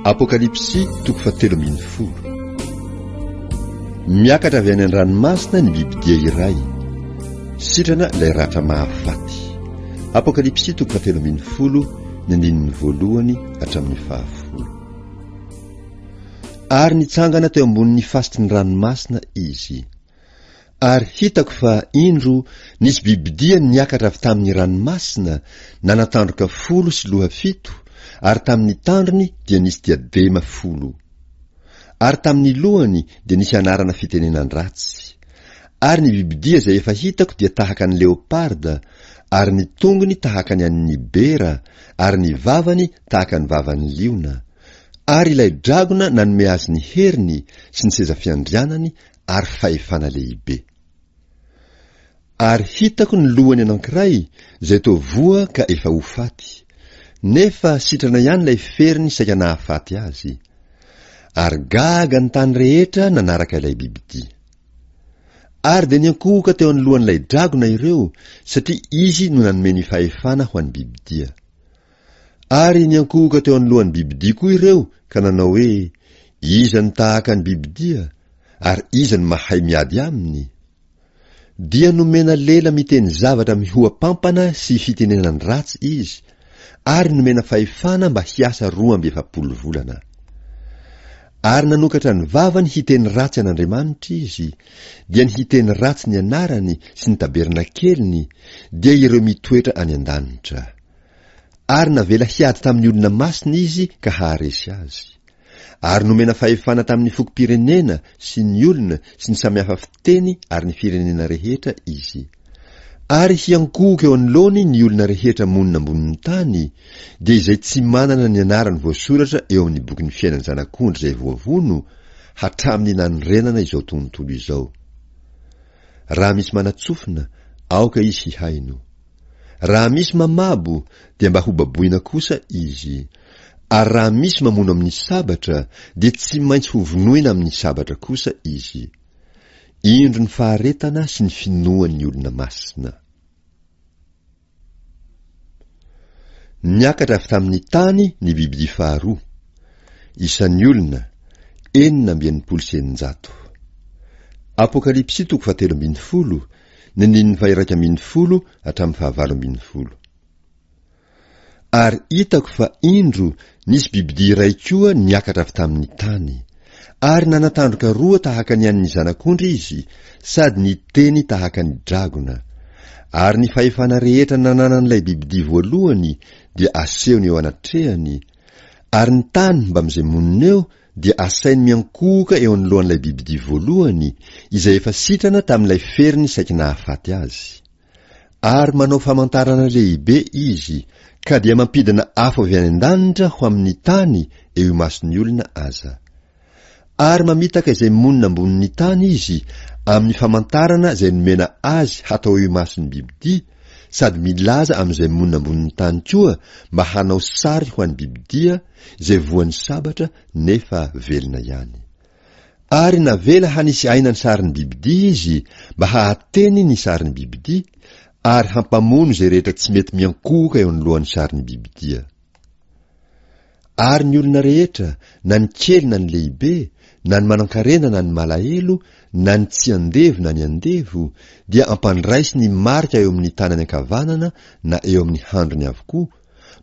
Apokalypsy toko fahatelo ambin'ny folo. Miakatra avy any an-dranomasina ny bibidia iray. Sitrana ilay ratra mahafaty. Apokalypsy toko fahatelo ambin'ny folo, ny andininy voalohany hatramin'ny fahafolo. Ary nitsangana teo ambonin'ny fasiky ny ranomasina izy. Ary hitako fa, indro, nisy bibidia niakatra avy tamin'ny ranomasina, nanan-tandroka folo sy loha fito, ary tamin'ny tandrony dia nisy diadema folo. Ary tamin'ny lohany dia nisy anarana fitenenan-dratsy. Ary ny bibidia izay efa hitako dia tahaka ny leoparda, ary ny tongony tahaka ny an'ny bera, ary ny vavany tahaka ny vavan'ny liona. Ary ilay dragona nanome azy ny heriny sy ny seza fiandrianany ary fahefana lehibe. Ary hitako ny lohany anankiray izay toa voa ka efa ho faty, nefa sitrana ihany ilay feriny saika nahafaty azy. Ary gaga ny tany rehetra nanaraka ilay bibidia. Ary dia niankohoka teo anoloan'ilay dragona ireo, satria izy no nanome ny fahefana ho an'ny bibidia. Ary niankohoka teo anoloan'ny bibidia koa ireo ka nanao hoe, Iza no tahaka ny bibidia, ary iza no mahay miady aminy? Dia nomena lela miteny zavatra mihoa-pampana sy fitenenan-dratsy izy, ary nomena fahefana mba hiasa 42 volana. Ary nanokatra ny vavany hiteny ratsy an'Andriamanitra izy, dia ny hiteny ratsy ny anarany sy ny tabernakeliny, dia ireo mitoetra any an-danitra. Ary navela hiady tamin'ny olona masina izy ka haharesy azy. Ary nomena fahefana tamin'ny fokom-pirenena sy ny olona sy ny samihafa fiteny ary ny firenena rehetra izy. Ary hiankohoka eo anoloany ny olona rehetra monina ambonin'ny tany, dia izay tsy manana ny anarany voasoratra eo amin'ny bokin'ny fiainan'ny Zanak'ondry izay voavono, hatramin'ny nanorenana izao tontolo izao. Raha misy manan-tsofina, aoka izy hihaino. Raha misy mamabo dia mba hobaboina kosa izy, ary raha misy mamono amin'ny sabatra dia tsy maintsy hovonoina amin'ny sabatra kosa izy. Indro ny faharetana sy ny finoan'ny olona masina. Niakatra avy tamin'ny tany ny bibidia faharoa, isan'ny olona, 666. Apokalypsy toko fahatelo ambin'ny folo, ny andininy faha-11 hatramin'ny faha-18. Ary hitako fa indro nisy bibidia iray koa niakatra avy tamin'ny tany, ary nanan-tandroka roa tahaka ny an'ny zanak'ondry izy, sady niteny tahaka ny dragona. Ary ny fahefana rehetra nananan'ilay bibidia voalohany dia asehony eo anatrehany, ary ny tany mbamin'izay monina eo dia asainy miankohoka eo anoloan'ilay bibidia voalohany, izay efa sitrana tamin'ilay feriny saiky nahafaty azy. Ary manao famantarana lehibe izy, ka dia mampidina afo avy any an-danitra ho amin'ny tany eo imason'ny olona aza. Ary mamitaka izay monina ambonin'ny tany izy amin'ny famantarana izay nomena azy hatao eo imason'ny bibidia, sady milaza amin'izay monina ambonin'ny tany koa mba hanao sary ho an'ny bibidia izay voan'ny sabatra nefa velona ihany. Ary navela hanisy aina ny sarin'ny bibidia izy mba hahateny ny sarin'ny bibidia ary hampamono izay rehetra tsy mety miankohoka eo anoloan'ny sarin'ny bibidia. Ary ny olona rehetra, na ny kely na ny lehibe, na ny manankarena na ny malahelo, na ny tsy andevo na ny andevo, dia ampandraisy ny marika eo amin'ny tanany ankavanana na eo amin'ny handriny avokoa,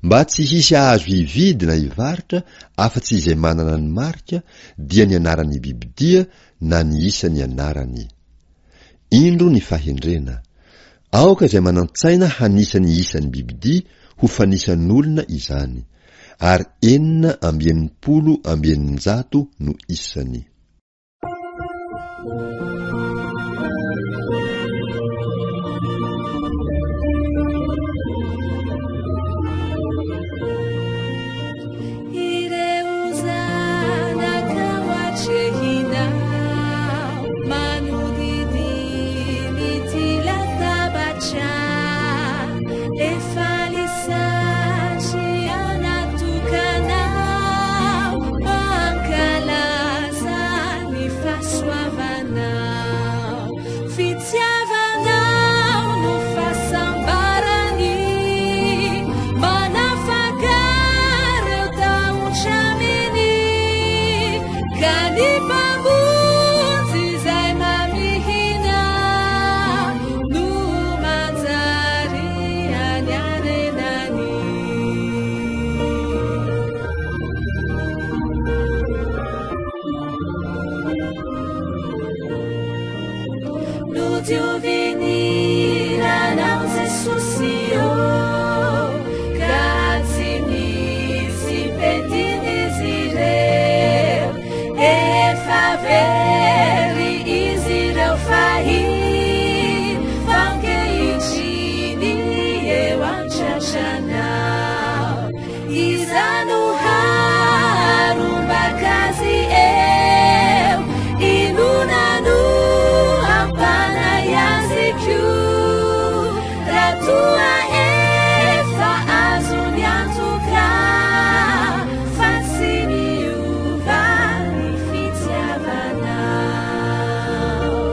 mba tsy hisy hahazo hividy na hivarotra afa-tsy izay manana ny marika, dia ny anaran'ny bibidia na ny isan'ny anarany. Indro ny fahendrena. Aoka izay manan-tsaina hanisa ny isan'ny bibidia ho fanisan'olona izany, ary 666 no isany. Ireo zanakao atrehinao manodidina ity latabatra efa lisatria natokanao hankalaza ny fahasoavanao. Toa efa azony antoka fa tsy miova ny fitiavanao.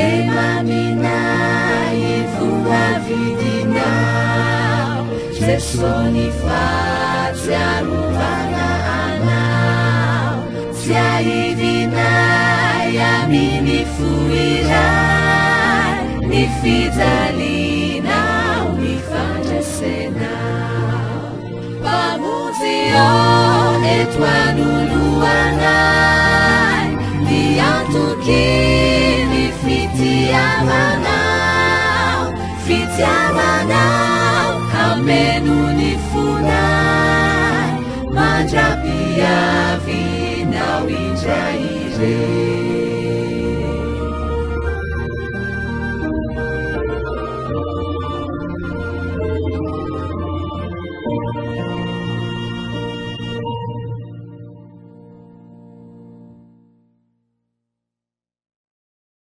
Emaminay voavidinao, Jeso ny fahatsiarovana anao. Tsiahivinay amin'ny fo iray, ny fijalianao, ny fandresenao. Mpamonjy ô, eto anoloanay, ny antoky ny fitiavanao, fitiavanao hameno ny fonay, mandra-piavinao indray irery.